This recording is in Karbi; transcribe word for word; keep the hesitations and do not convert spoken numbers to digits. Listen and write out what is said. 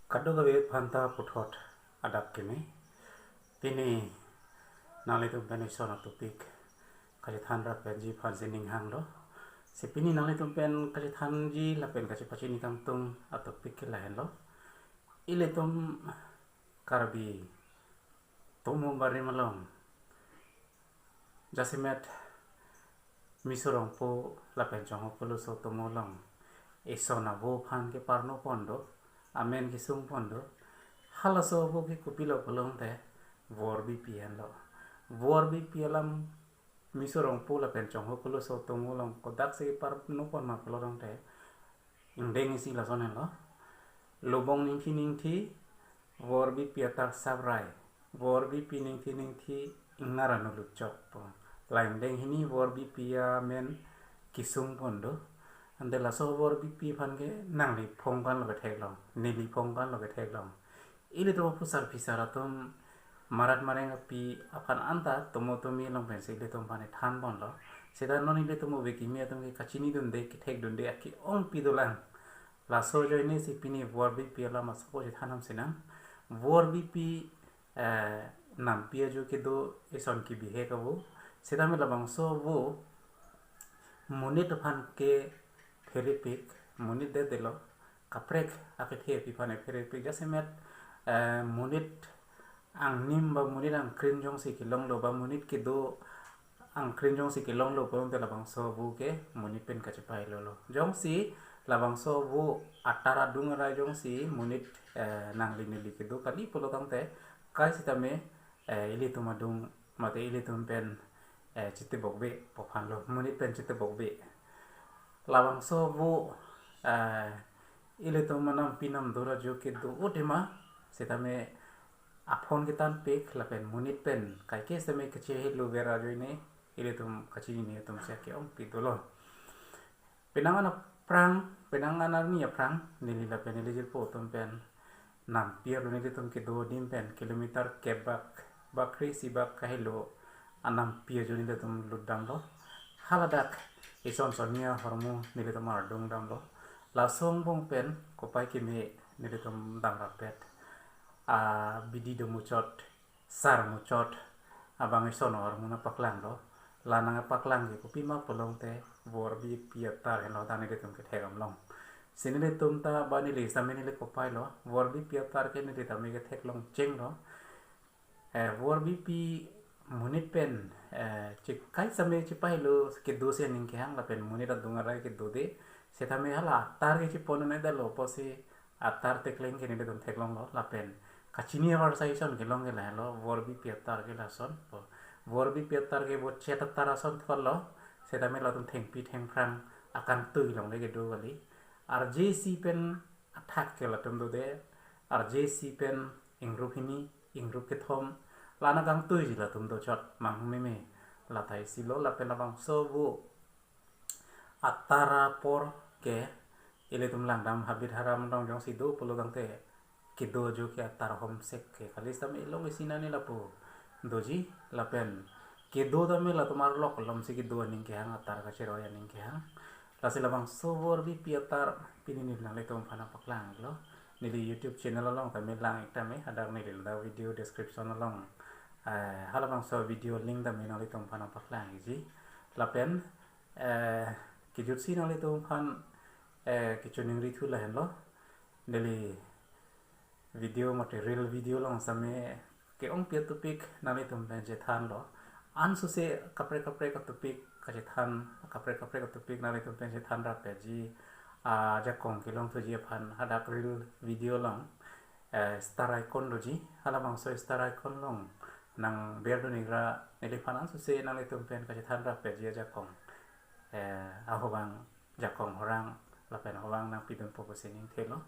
Kadokave aphanta puthot adap kimi. Pini nanglitum pen ison a-topic kachethan rapji aphan sining hanglo. Si pini nanglitum pen kachethanji lapen kachepachini kangtung a-topic ke lahenlo. Ilitum Karbi tomo barim along jasemet Miso Rongpo lapen Chongho Koloso tomo along ison avo aphan keparno pon do, amen kesung pon do. Halaso avo ke kopilo pulote Vorbipi henlo. Vorbipi alam Miso Rongpo lapen Chongho Koloso tomo along kodak si keparno pon ma pulote ingdeng isi lason henlo. Lobong ningthi ningthi, Vorbipi atar saprai. Vorbipi ningthi ningthi ingnar anu lutchok po. La ingdeng hini Vorbipi amen kesung pon do. Ante laso Vorbipi aphan ke nangli phong kan lo ketheklong, neli phong kan lo ketheklong. Ilitum aphusar phisar atum marat mareng api aphan anta tomo tomi along pensi ilitum aphan than ponlo. Seta non ilitum ove kimi atum ke kachinidunde, kethekdunde ake-ongpi dolang. Laso ajoine si pini Vorbipi alam asap chethan ham sinang. Vorbipi, eh, nampi ajo kedo ison kebihek avo. Setame labangso avo monit aphan ke pherepik, monit det detlo, kaprek akethe api aphan pherepik. Jasemet, eh, monit angnim ba monit angkrin jongsi kelonglo ba monit kedo angkrin jongsi kelonglo pulote labangso avo ke monit pen kachepailolo. Jongsi labangso avo atar adung arai jongsi monit, eh, nangli neli kedo kali pulo tangte, kai sitame, eh, ilitum adung mate ilitum pen, eh, chitebokbe po aphanlo, monit pen chitebokbe. Labangso avo, eh, ilitum anampi namdo ajo kedo utma, sitame aphone ketanpik lapen monit pen kaike sitame kachehelo ver ajoine ilitum kachinine atum si ake-ongpi dolo. Penang an aphrang, penang an arni aphrang, neli lapen neli jirpo atum pen nampi arlo nelitum kedo adim pen kilometer kep bak, bak kre-isi bak kahelo anampi ajo nelitum lutdamlo. Haladak ison sonni ahormu nelitum ardung damlo. Laso angbong pen kopai keme nelitum dam rapet, abidi domuchot, sar muchot abang ison ahormu nangpaklanglo. La nangpaklang ke kopima pulote Vorbipi atar henlo ta nelitum kethek damlong. Si nelitum ta ba neli sitame neli kopailo, Vorbipi atar ke neli tame ketheklong chenglo. Eh, Vorbipi monit pen, eh, chi-, kai sitame chepailo kedo si aning kehang lapen monit adung arai kedo det. Sitame hala atar ke chepon un-edetlo pusi atar tekleng ke nelitum theklonglo lapen kachini avarsai ason kelong ke lahelo, Vorbipi atar ke lason po. Vorbipi atar ke vo chet atar ason thotlo, setame latum thengpi thengphrang akangtui along le kedo kali. R J C pen athak ke latum dodet, R J C pen ingrup hini, ingrup kethom, la-an akangtuiji latum dochot, manghumeme. Lata isilo lapen labangso avo atar apor ke ilitum langdam habit haram along jongsi do pulo tangte kedo ajo ke atar homsek ke kali sitame ilong isi nani lapu doji lapen kedo tame latum arlok alom si kedo aning kehang, atar kacheroi aning kehang. Lasi labangso Vorbipi atar pini neli nanglitum aphan paklanglo. Neli YouTube channel along tame lang-ik tame, hadak neli ladak video description along, eh, halabangso video link tame nanglitum aphan paklang-ikji. Lapen, eh, kejutsi nanglitum aphan, eh, kechoningrithu lahenlo. Neli video mate reel video along sitame ke-ongpi a-topic nanglitum pen chethanlo. Ansose kaprek kaprek a-topic kachethan, kaprek kaprek a-topic nanglitum pen chethan rapji, ajakong kelongthuji aphan hadak reel video along, eh, star icon doji, halabangso star icon along nangberdun-ikra, neliphan ansose nanglitum pen kachethan rapji ajakong, eh, ahobang jakong horang lapen ahobang nangpidunpo pusi ningthelo.